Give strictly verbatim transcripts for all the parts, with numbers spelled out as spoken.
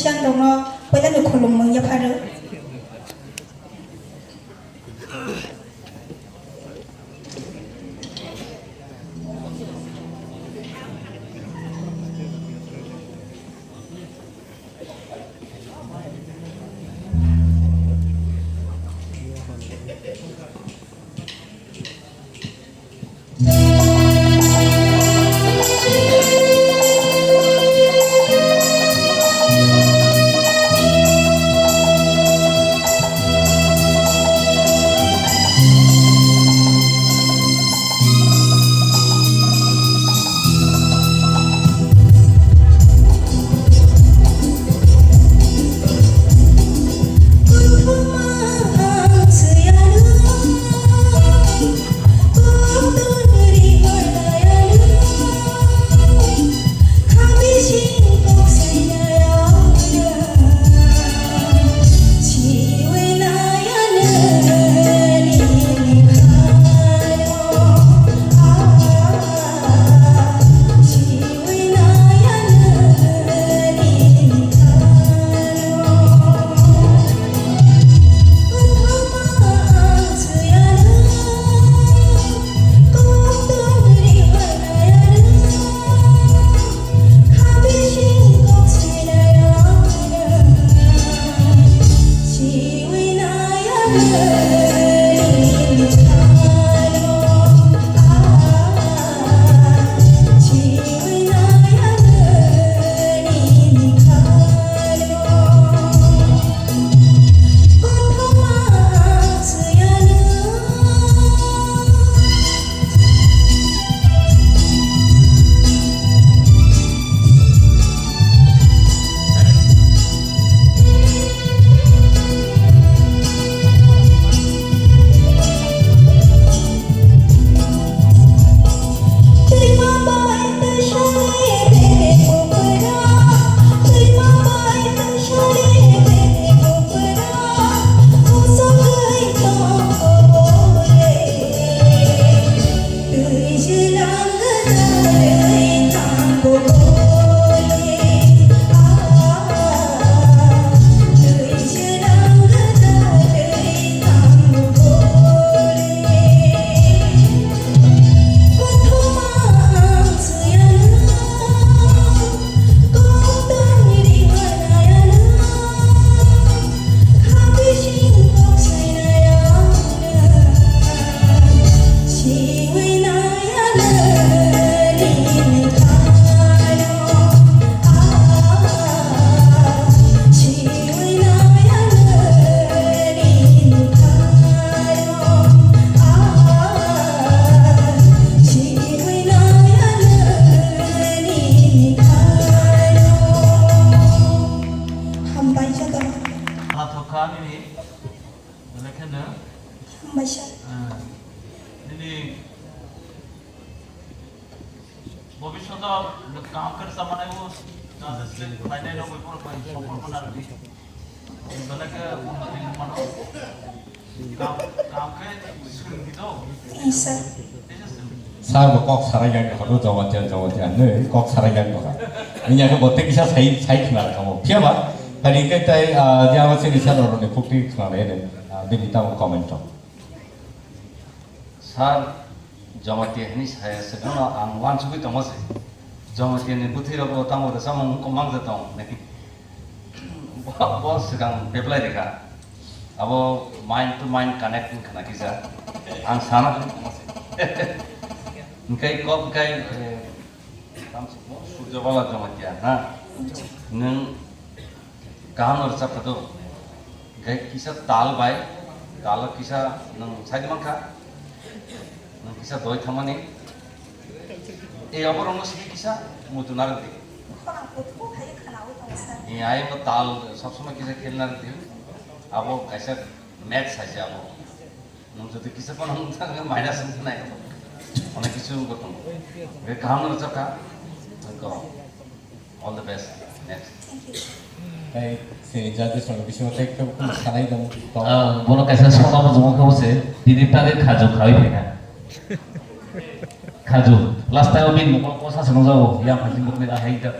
Yang rokno poilano khulumung yapharo. Hambai joto. Hathok kha nini, belai kheno. Hambai sir. Ah, nini bhobishoto kaham khe rwchapmani o, ah, khlainai rok bai borok bai sompor khna rwdi. Belai khe unnoti wngmano. Kaham, kaham khe swrwngdi do. Yes, sir. Sir bo kok sarai yang kha, Jamatia, Jamatia, ne, kok sarai yang kha. Ini aku bote kisa sai, sai khna kha mo. Phiya ba, tadi ke tai, ah, dia masih di sana orang ni bukti khna le, ah, bini tamo comment to. Sir, Jamatia hini saya sebenarnya ang wan sugi tongma se. Jamatia ni bukti rok tamo de sama mung komang je tong. Bo, bo swkang reply rikha. Abo mind to mind connect wngkha na kisa. Ang sana hwnwi tongma se. Hwnkhe kok hwnkhe, eh, tamo se mo Surjabala Jamatia, ha? Nwng kaham no rwchapkha do. Hwnkhe kisa tal bai, tal o kisa nwng sai mankha. Nwng kisa doi thangmani. E, oborokno simi kisa muitu narwkdi. Khorang kuthuk hai khwnaui tongo sir. E, ayang bo tal sob somoi kisa khel narwkdi. Abo kaisa maths hai se abo. Nwng jodi kisa phano wng thang khe minus wng nai. Onek kisu wngbo tongo. Be kaham no rwchapkha. Nwng ko. All the best. Next. Thank you. Tei sini judges rok bisingo tei kebo kebo sanai dong, tong. Ah, bono kaisa sona bo juma khe bose, bini tare khaju khawi phaina. Khaju. Last time bini mukol kosa se nukjago, yang khaju mukni ahai da.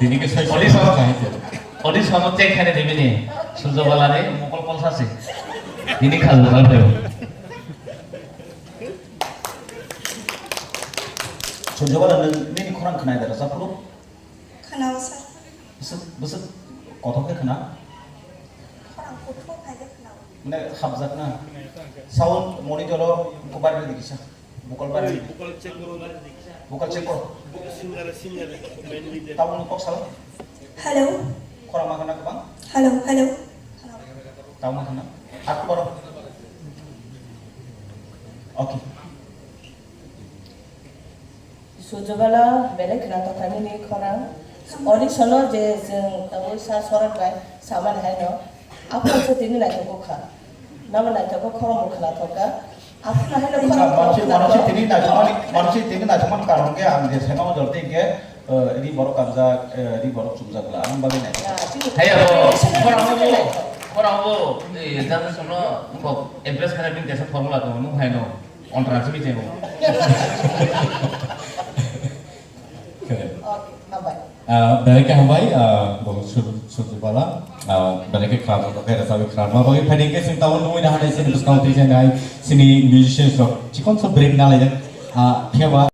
Tini ke soi soi Audition. Audition no check khaina dimini. Surjo Bala ni mokol kolsa se. Tini khajur kha phai. Surjo Bala, nwng nini khorang khwnai da rwchapro? Khwnao sir. Bwswk, bwswk kothok khe khwna? Khorang kuthuk hai khe khwnao. Mane hapjak na? Sound monitor o kubar ni dikisa. Vocal bar. Vocal check koro na. Vocal check koro. Vocal singer, singer, mainly de. Tabuk ni kok sal. Hello. Khorang ma khana kwbang. Hello, hello. Tabuk ma khana. Aku baro. Okay. Surjo Bala belai khwnathok kha nini khorang. Audition o je chwng tabuk sa Sorot bai samani hai no. Aphuru se tini naithok kha. Nabo naithok kha, khorang bo khwnathok kha. Aphuru hai no khorang Mansi, khwnathok. Mansi tini naithokmani, mansi tini naithokmani karon khe ang je sema jor tei khe, eh, ini borok kanjak, eh, ini borok chumjak bla ang bagwi naithok. Ya, tini Hai abo, khorang bo, khorang bo, eh, jani sono kok impress khaina bini kaisa formula tongo, nung hai no. Ontra simi chengo. Okay, hambai. Ah, belai khe hambai, ah, bo Sur-, Surjo Bala, ah, belai khe khram, belai khe sabi khram. Ma bagwi phaidi khe sing tawon nungwi na hanai sini bwskang twi jani hai sini musicians rok chikon so break na lai. Ah, kheba